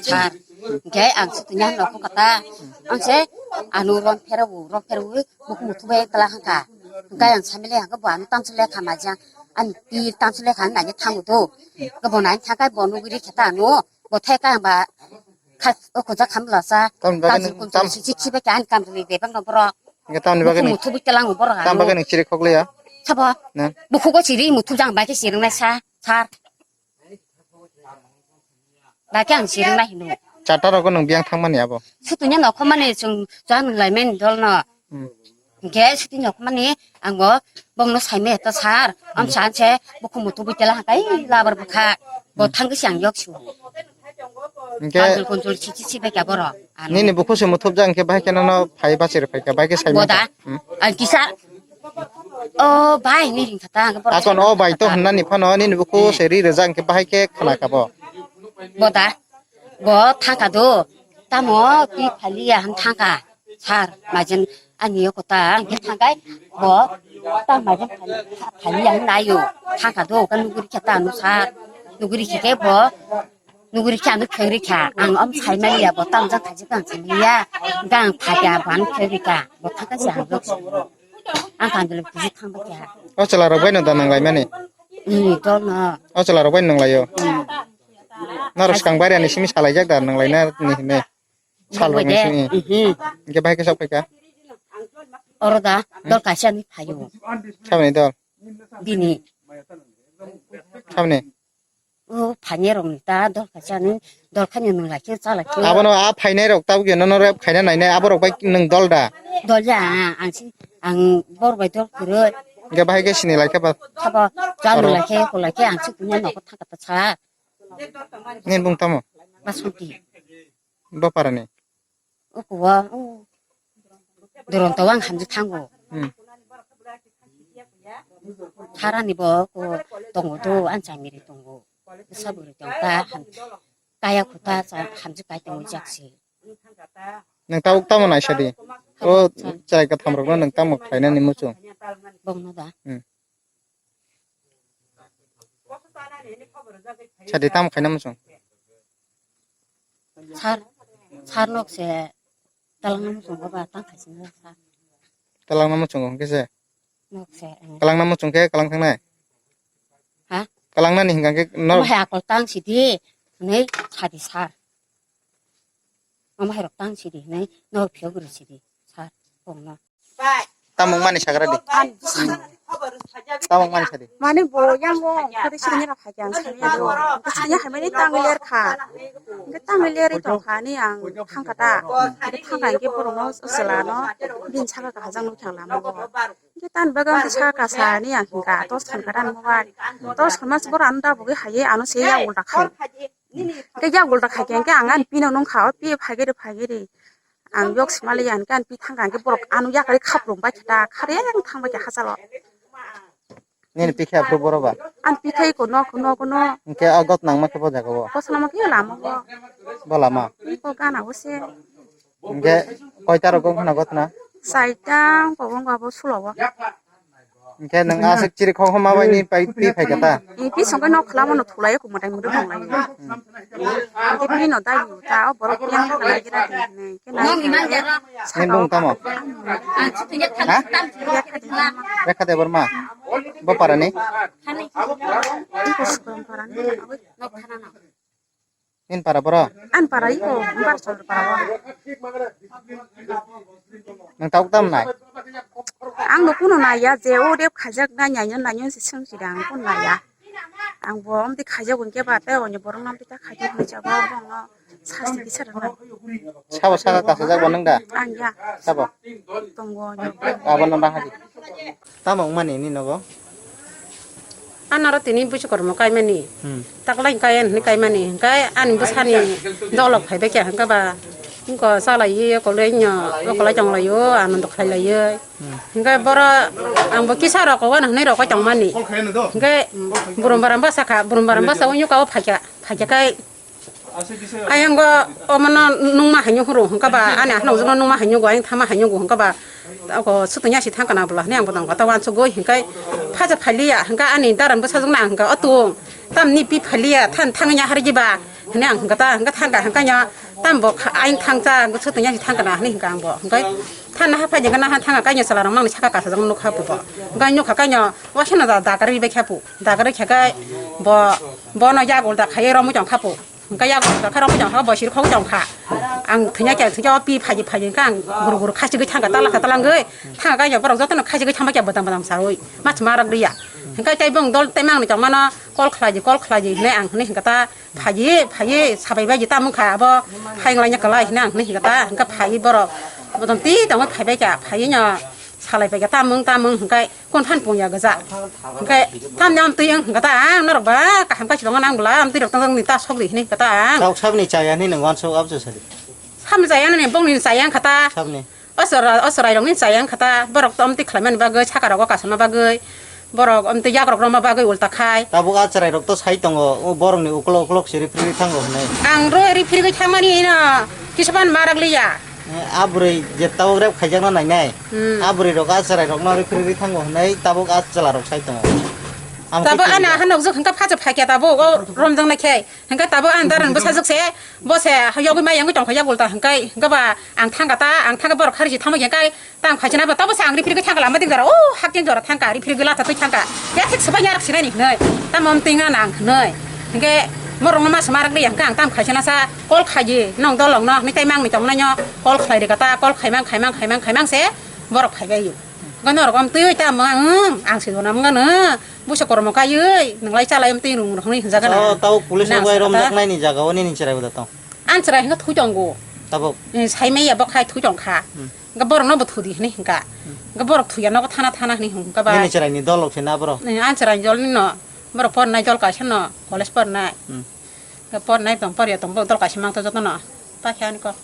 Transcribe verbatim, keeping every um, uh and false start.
Sar, hingke ang sutui ni hano kho kata, ang se ano rom phero, rom phero, buku mutu bai tala hangka. Hingke ang samile hangke bo ano tamsile kha majang, ani pi tamsile kha nani thango do. Ke bo nani thakai bo nuguri kheta ano, bo thai ka ba kha o kho ja kham la sa. Tamni bagwi Tamsul nung, kunsul tam- si si si bai ka ani kam ri bebak no borok. Hingke tamni bagwi Buku nung, mutu bai tala ngo borok tam ano. Bagwi nung chiri khokliya? Sabo. Na? Buku ko chiri mutu jang bai ke chiri nai sa, sar. Bai ke ang chiri nai hino. Charta rogo nung biyang thangmani abo? Sutui ni hano kho mani chwng chwng nung lai mani dol no. Hmm. Hingke sutui ni hano kho mani ang bo bong no sai me to sar. Am Hmm. san se buku mutu bai tala hangkai labar bukha. Bo Hmm. thang ke si ang yok su. Hingke Tamsul kunsul si si si bai ka borok. Ano. Nini buku se muthupjak hingke bahai khe nono phai bachir phai kha, bahai khe sai mangkha. Boda. Hmm. Ang kisa. O bai ni ring kata ang borok. Akon o bai to hwnna ni phano nini buku Hmm. se ri rwjak hingke bahai khe khna kha bo. Boda. Bo thangka do. Tamo pi phaliya han thangka. Sar, majen ani yo kota, hingke thangkai, bo, ta majen phali, phali yang nayo, thangka do, ka nuguri khe ta ano sar, nuguri khe ke bo, nuguri khe ano khegri kha, ang om sai mani ya, bo, ta jang khaji kang sai mani ya, gang phakya, bo, ano khegri kha, bo, thangka si ang yok si, ang kandilo kuji thangba kha. O chwla rok bai no da nang lai mani? Hmm, dol no. O chwla rok bai nang lai yo? Hmm. Noro swkang bai rani simi salai jak da nang lai na ni hinwi? Sal rok ni simi. Mhm. Hingke bahai khe sok phaikha? Oro da, dol kaisa ni phaio. Saboni dol? Bini. Saboni? O phainai rok ni ta dol kaisa ni, dol khaino nung lai khe, cha lai khe. Abono a phainai rok tabuk no, no rep khaina nainai, abo rok bai nung dol da? Dol ya, ang si, ang bor bai dol kwrwi. Hingke bahai khe sini lai khe ba? Sabo, cha nung lai khe, ko lai khe, ang si kunya nogo thangka ta sa. Nini bung tamo? Basanti. Bo parani? Ukuwa, u. Duronto ang hamjak thango. Hmm. Harani bo ko tongo do, ang chamiri tongo. Saburi tong ta ham-, kaya khuta cha hamjak kai tongo jaksi. Nang tabuk tamo naisa di? O chai katham rokno nang tamo khlainani muchung? Bongno da. Hmm. Sadi tamo khaina muchung? Sar, sar nok se talangna muchung ba tang khaising sar. Talangna muchung hwnkhe se? Nok se, eh. Talangna muchung khe kalang thangnai? Ha? Kalangnani hingka khe nok. Omo hai akol tang sidi, hwnwi sadi sar. Omo hai rok tang sidi, hwnwi nok phiyok rw sidi sar, bongno. Tamung mani sagra di. An. Tamung mani sadi. Mani bo yang bo, kori sini ra kha yang sini do. Sini hai mani tang ler kha. Ke tang ler to kha ni ang thang kata. Ke thang kai ke borok no sela no. Bin saka ka jang no thang lama bo. Ke tan bagan ke saka sa ni ang ka to san kata no ba. To san mas bor an da bo ke haye ano se ya ulta kha. Ke ya ulta kha ke ang an pino nung kha, pi phagiri phagiri. Ang yok simali yan kan pi thang kan ke borok ano yakari khaprum bai khe ta khare ang thang bai khe hachalo. Nini pi khe aphuru boro ba? An pi khai ko nok nok no. Hingke a got nangma khe bo jaga o? Kosna ma khe lama bo. Bo lama? Iko gana o se. Hingke koita rok wng khna got na? Saita ko wng ba bo sulo o. Hingke nwng aswk chiri khok homa bai ni pai pi phai kha ta? Ni pi songke nok khla mano thulai ko mwtai mwtai tong lai. Hingke pi no dai ta o borok yang kha lai gira di hinwi. Hingke nai. Ni bung tamo? Ha? Rekha Debbarma. Bo para ni? Iko sukram para ni. Nok khana na. Nini para boro? An para iko, an para chondro para o. Nang tabuk tam nai? Ang no kuno naiya je o rep khajak na naiya naiya se seng sida ang kuno naiya. Ang bo amti khajak unke ba te onyo borok nam pita khajak ni jago bong no sasti kisa rana. Sabo saka kasajak bo nang da? Ang ya. Sabo? Tongo onyo. Abo no bahari. Tamo wngmani nini nogo? Anoro tini busi kormo kaimani. Hmm. Taklai kaya hwnwi kaimani. Hwnkhe ani bwsani dolok phaibai kha hwnkhe ba wngkha chalaiwi okolai no okolai tonglaio, anondo khlailaiwi. Hmm. Hwnkhe boro angbo kisa rok kogo hwnwi rokoi tongmani. Hwnkhe burum baram bwsakha, burum baram bwsa wngkha o phaikha, phaikha khe Ayang go omono nungma haino huru hwnkha ba ani ahnok jano nungma haino go ayang thama haino go hwnkha ba ako sutungya si thangkana bwla hwnwi ang bodong kota wansugwi hwnkhe phaja phailiya hwnkha ani daran bwsajwkno ang hwnkha o tung tamni pi phailiya than thangya harigi ba Hwnwi ang hwnkha ta, hwnkha thangkha, hwnkha nw tamo bo kha-, aing thangcha, hwnkha sotwi ya thangkha na hwnwi hwnkha ang bo. Hwnkhe thana ha phai jengkha na ha thangkha kainwi chwla rok mangni saka kasa jang nukha bo. Hwnkhe nukha kainwi waisa no da, da karwi bai kha pu. Da karwi kha khe bo, bono yagul da khaiwi romwi tong kha pu. Hwnkhe yagul da kha romwi tong kha bo siri khogwi tong kha. Ang thwnya khe thwnya o pi phaji phaji hwnkha ang guru guru khachigwi thangkha tala kha talangwi. Thangkha kainwi borok jotono khachigwi thangma khe bwtang bwtang sawi. Mach ma rok riya. Hwnkhe tei bong dol tei mangni tongmano call khlai di, call khlai di hwnwi ang hwnwi hwnkha ta. Phaiyi, phaiyi, sabai bai tamung kha abo, hai nglai nya kwlai hwnwi ang hwnwi hwnkha ta, hwnkha phaiyi borok, bodom ti tongwi phaibai kha, phaiyi no salai pai kha, tamung, tamung hwnkhe kon phan pung ya gwja. Hwnkhe tamni amtwi wng hwnkha ta, ang norok ba kaham khe chwlangma nang bwla, amtwi rok tong tong ni ta sok di hwnwi hwnkha ta ang. Tabuk sabni chaya hwnwi nwng uansuk abo chwng sadi. Samni chaya nani bongni chaya wngkha ta. Sabni. O chwra-, o chwrairokni chaya wngkha ta, borok to amtwi khlaimani bagwi, saka rogo kasama bagwi, borok amtwi yakrok rwma bagwi ulta khai. Tabuk a chwrairok to sai tongo, o borokni uklok uklok se riphrigwi thango hwnwi. Ang rw riphrigwi thangmani ino kisapan marak liya. Eh, a bwrwi je tabuk rep khaijakna nainai, hmm, a bwrwirok a chwrairokno riphrigwi thango hwnwi tabuk a chwlarok sai tongo. Tabuk a naha nukjwk hwnkha phacha phaikya tabuk o romjaknai khe. Hwnkhe tabuk ang daran bwsajwk se, bo se yogwi ma yangwi tongkha yak ulta hwnkhe, hwnkhe ba ang thangkha ta, ang thangkha borok khari si thangma hwnkhe, tang phaisana ba tabuk se ang riphrigwi thangkha lama dik jora, o hakhe jora thangkha, riphrigwi latha twi thangkha, ya thik swbai yarok sinani hwnwi, tamo amtwi wngna nang hwnwi, hwnkhe borokno ma swma rwgwi hwnkhe ang tamo khaisana sa call khaidi, nong dolokno hwnwi tei mangni tongnaino call khlai rwkha ta, call khaimang, khaimang, khaimang, khaimang se borok phaibai. Hwnkhe norok amtwi tamo ang, ang se jona wngano. Busa kormo kaiwi, nwnglai chalai amtwi rung rok hwnwi hwnjagana. Oh, tabuk police rok bai romjaknaini jaga o nini chwrai bo da tong? Ang chwrai hwnkhe thwi tongo. Tabuk? Eh, saimaya bo khai thwi tongkha. Hmm. Hwnkhe borokno bo thudi hwnwi hwnkha. Hmm. Hwnkhe borok thwiya nogo thana thana hwnwi hwnkha ba. Nini chwraini dol rok se na borok? Eh, ang chwraini dol nino. Borok pornai dol kaisa no, college pornai. Hmm. Hwnkhe pornai tong, porya tong, borok dol kaisa mangto jotono. Takhe ani kok.